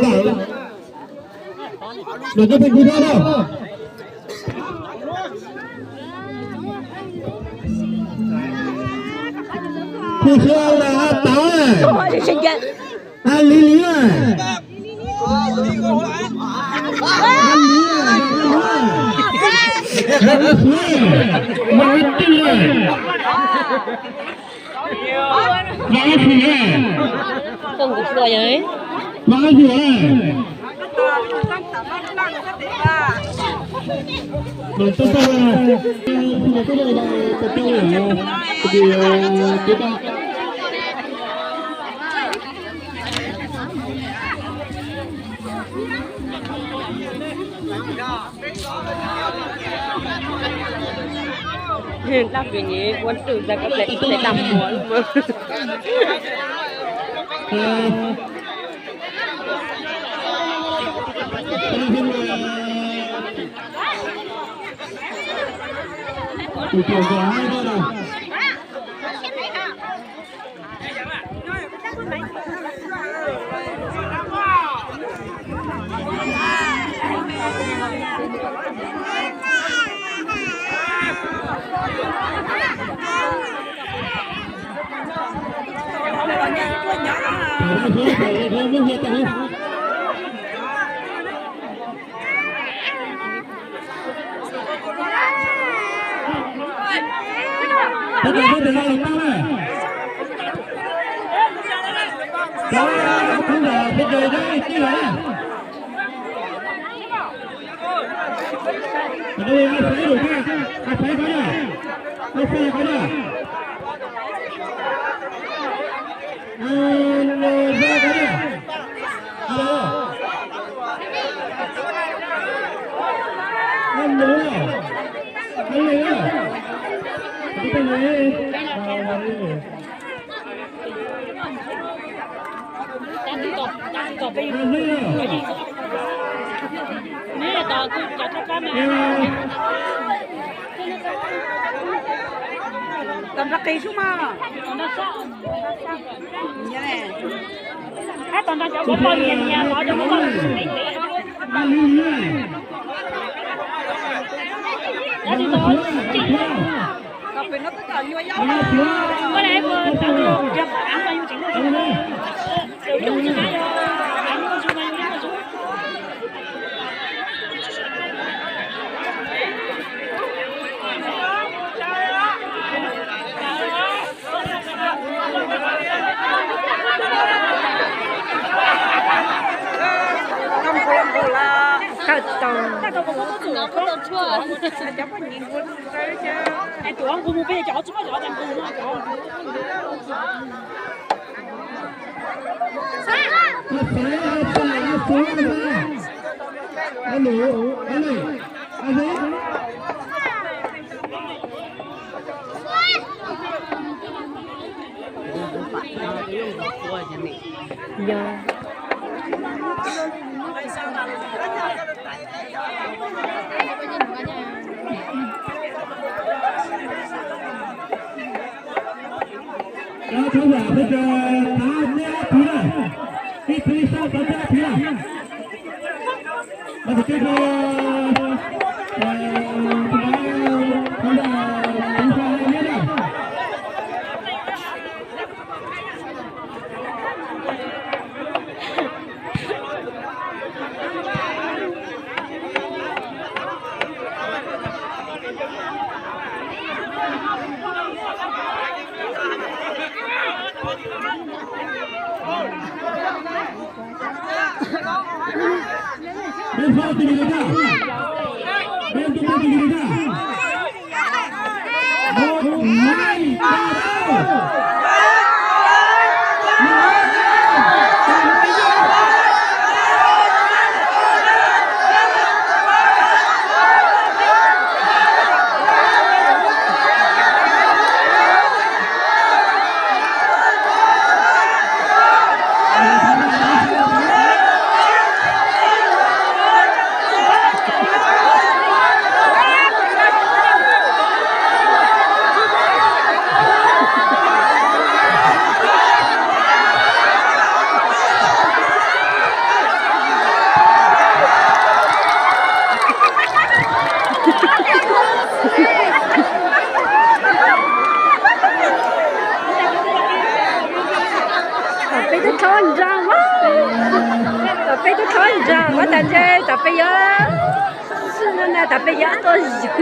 Lawm, lawm cov pheej kuv thab no. Khu Suav Las Tav, Ab Lis Lis, Ab Lis, Mas Tij, Mas Ab Lis, Mas Ab Lis. Dab kws nyuam ua rwg ntawd koj ple ple dam muas lub mas. Tom nrog qis sub mas. Ab, tom nrog cov kuv pog nyias nyias los cov kuv pog ntev ntev. Ab, li ntawd tsis yog. Koj lam ua tau los yog av mas yus tseem muaj zoo, yus tsis hab yog av muaj zoo mas yus muaj zoo. Kawm tau. Cov poj niam nkaus, es tuav nqus mus peb cov tsis muaj cov tas nqus no. Yog. Thov vam peb cov tav neb ob tug na, ib tug ib sab tav neb ob tug na. Tom peb tub thawj ntag, muab tas ntshe tom peb yuav, no na tom peb yuav tuaj yug.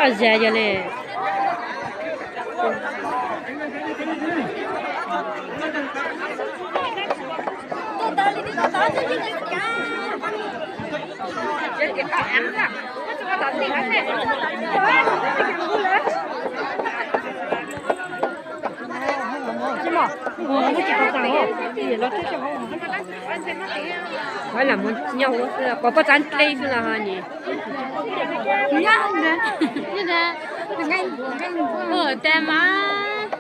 Zas yog li. Lam mus nyob hauv xwb, pom poj txav dlej xwb los ho nyem. Ua tag mas.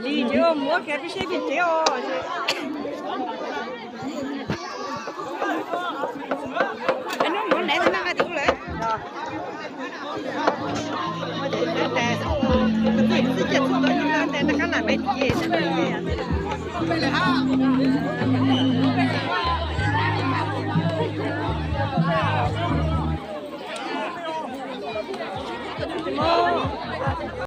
Li Muab kiag peb seb peb tsev os. Hnub no neb nqa tus lawm. Txij ciaj txuj ntawd nqa lam me ces